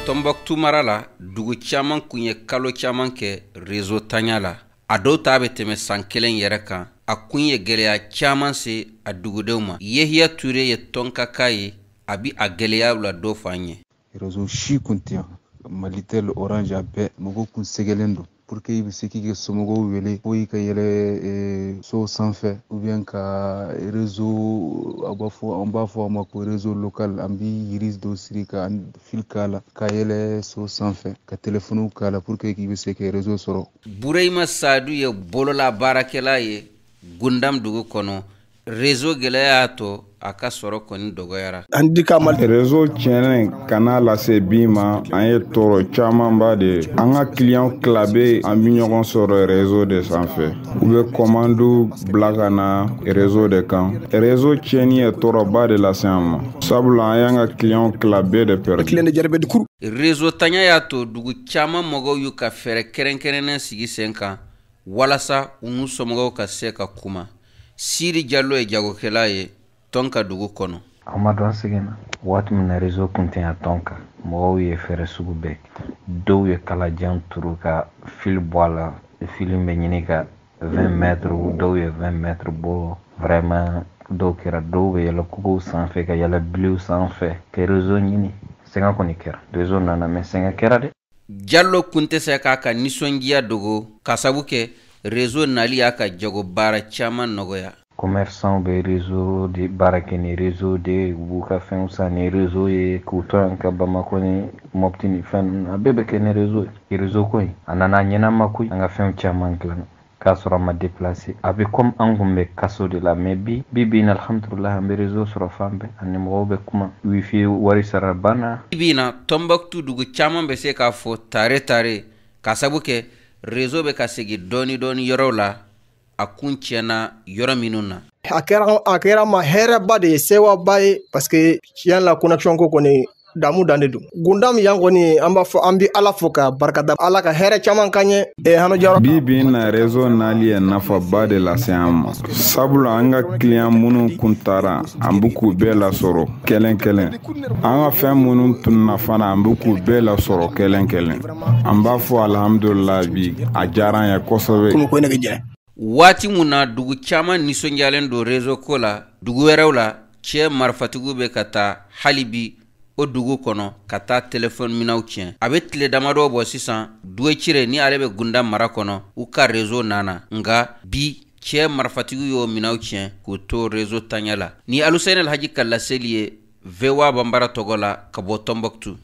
Tɔnbɔkutu mara la, dugu caman kun ye kalo caman kɛ réseau tanya la. A dɔw ta bɛ tɛmɛ san kelen yɛrɛ kan. A kun ye gɛlɛya caman se a dugudenw ma. Yehiya Ture ye tɔnkaka ye, a bi a gɛlɛyaw la dɔ fɔ an ye. Réseau si kun tɛ yan, Malitel, Orange, a bɛɛ mɔgɔw kun sɛgɛlen don. Pour que i bɛ se k'i ka somɔgɔw wele, fo i ka yɛlɛ so sanfɛ ou bien ka réseau, a b'a fɔ, an b'a fɔ a ma ko réseau local. An bɛ yiri dɔ siri ka fil k'a la, ka yɛlɛ so sanfɛ, ka téléphone k'a la, pour que k'i bɛ se ka réseau sɔrɔ. Bureyima Sadu ye bolola baarakɛla ye Gundam dugu kɔnɔ. Réseau gɛlɛya y'a to a ka sɔrɔ kɔni dɔgɔyara. Réseau tiɲɛnen ka n'a lase bi ma, an ye tɔɔrɔ camanba de ye. An ka client tila bɛ, an bɛ ɲɔgɔn sɔrɔ réseau de sanfɛ. U bɛ commande bila ka na réseau de kan. Réseau tiɲɛni ye tɔɔrɔba de lase an ma, sabula an y'an ka client tila bɛɛ de perdu. Réseau tanya y'a to dugu caman mɔgɔw y'u ka fɛɛrɛ kɛrɛnkɛrɛnnen sigi sen kan walasa u n'u somɔgɔw ka se ka kuma. Siri Jalo ye jagokɛla ye Tɔnka dugu kɔnɔ. An ma dɔn sɛgɛnna waati min na, réseau kun tɛ yan Tɔnka, mɔgɔw ye fɛɛrɛ sugu bɛɛ. Dɔw ye kalajan turu ka fil bɔ a la, fil bɛ ɲini ka 20 mètres, dɔw ye 20 mètres bɔ. Vraiment, dɔw kɛra, dɔw bɛ yɛlɛ kogow sanfɛ, ka yɛlɛ biliw sanfɛ ka réseau ɲini. Sɛgɛn kɔni kɛra, réseau nana, mais sɛgɛn kɛra dɛ. Jalo kun tɛ se k'a ka nisɔndiya dogo, ka sabu kɛ réseau nali y'a ka jago baara caman nɔgɔya. Commerçant bɛ réseau de baara kɛ ni réseau de, u b'u ka fɛnw san ni réseau ye, k'u to yan ka Bamako ni Mopti ni fɛn ninnu, a bɛɛ bɛ kɛ ni réseau ye. Réseau ko in a nana ɲɛnama koyi, an ka fɛnw caman dilan k'a sɔrɔ a ma déplacer. A bɛ comme an kun bɛ kaso de la, mais bi bi bi in, alhamdulilah, an bɛ réseau sɔrɔ fan bɛɛ, ani mɔgɔw bɛ kuma wifi, wari sara banna. Bi in na, Tɔnbɔkutu dugu caman bɛ se k'a fɔ tare tare, ka sabu kɛ réseau bɛ ka segin dɔɔni dɔɔni yɔrɔw la a kun tiɲɛna yɔrɔ minnu na. A kɛra ma hɛrɛba de ye, sewaba ye, parce que tiɲɛ la, connexion ko kɔni damu dan de don Gundam yan kɔni. An b'a fɔ, an bɛ Ala fo ka barikada, Ala ka hɛrɛ caman kan ye hano jɔyɔrɔ. Bi bi in na, réseau nali ye nafaba de lase an ma, sabula an ka client minnu kun taara, an bɛ k'u bɛɛ lasɔrɔ kelen kelen. An ka fɛn minnu tununa fana, an bɛ k'u bɛɛ lasɔrɔ kelen kelen. An b'a fɔ alhamdulilah, bi a diyara an ye kosɛbɛ. Waati mun na dugu caman nisɔndiyalen don réseau ko la, dugu wɛrɛw la, cɛ marifatigiw bɛ ka taa hali bi o dugu kɔnɔ ka taa telefɔni minɛnw tiɲɛ. A bɛ tile damadɔ bɔ sisan, Duwecire ni ale bɛ Gunda mara kɔnɔ, u ka réseau nana, nka bi cɛ marifatigiw y'o minɛnw tiɲɛ k'u to réseau tanya la. Ni Alusɛni Alhaji ka laseli ye VOA Banbara tɔgɔ la ka bɔ Tɔnbɔkutu.